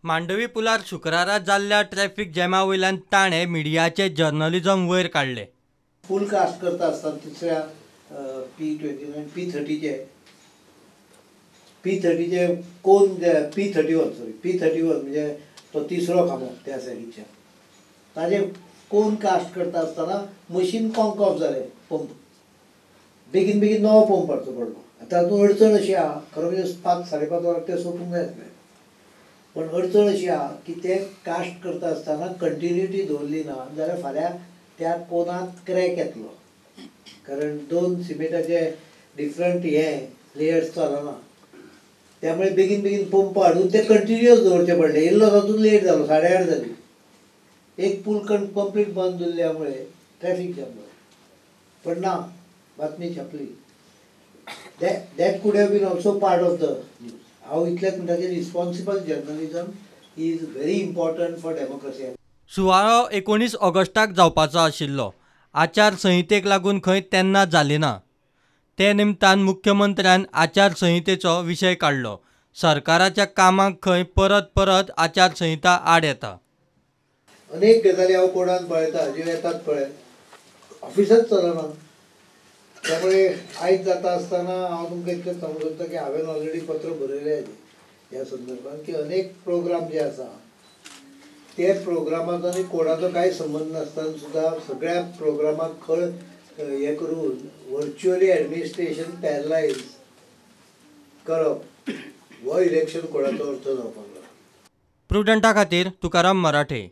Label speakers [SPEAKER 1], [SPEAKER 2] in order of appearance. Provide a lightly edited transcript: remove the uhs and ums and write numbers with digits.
[SPEAKER 1] मांडवी पुलार शुक्रारा जाल्ल्या ट्रॅफिक जॅमा वयल्यान ताणें मिडियाचे जर्नलिझम वयर काडले.
[SPEAKER 2] पूल कास्ट करता आसतना तिसऱ्या P29 P30चे P30चे कोन जे P31 sorry P31 म्हणजे तो तिसरो खांबो त्या सायडीच्या ताजे कोन कास्ट करता आसतना मशीन कॉंक ऑफ जालें. पंप बेगीन बेगीन नवो पंप हाडचो पडलो. आतां तातूंत अडचण अशी आहा, खरो म्हणजे 5 साडे 5 वरां तें सोंपूंक जाय आसलें, पण अडचण अशी आहा की ते कास्ट करता आसतना कंटिन्युटी दवरली ना जाल्यार फाल्यां त्या कोनाक क्रॅक येतलो, कारण 2 सिमेंटाचे डिफरंट हे लेयर्स चलना. त्यामुळे बेगीन बेगीन पंप हाडून ते कंटिन्युअस दवरचे पडले. इल्लो तातूंत लेट जालो, 8:30 जाली. एक पूल कंप्लीट बंद उरल्यामुळे ट्रॅफिक जॅम जालो. पण ना, बातमी छापली. That could have been also part of the news. हांव इतलेंच म्हणटा की responsible journalism is very important for democracy.
[SPEAKER 1] सुवाळो 19 ऑगस्टाक जावपाचो आशिल्लो. आचारसंहितेक लागून खंय तेन्ना जाली ना. ते निमतान मुख्यमंत्र्यान आचारसंहितेचो विशय काडलो. सरकाराच्या कामाक खंय परत परत आचारसंहिता आड येता.
[SPEAKER 2] अनेक गजाली हांव कोडान पळयता ज्यो येतात पळय, ऑफिसच चलना. त्यामुळे आयज जाता आसतना हांव तुमकां इतलेंच सांगूंक सोदता की हांवें ऑलरेडी पत्र बरयलें ह्या संदर्भात की अनेक प्रोग्राम जे आसा ते प्रोग्रामाचो आनी कोडाचो कांय संबंद नासतना सुद्दां सगळ्या प्रोग्रामाक खळ हें करून व्हर्च्युअली एडमिनिस्ट्रेशन पॅरलायज करप हो इलेक्शन कोडाचो अर्थ जावपाक लागला.
[SPEAKER 1] प्रुडंटा खातीर तुकाराम मराठे.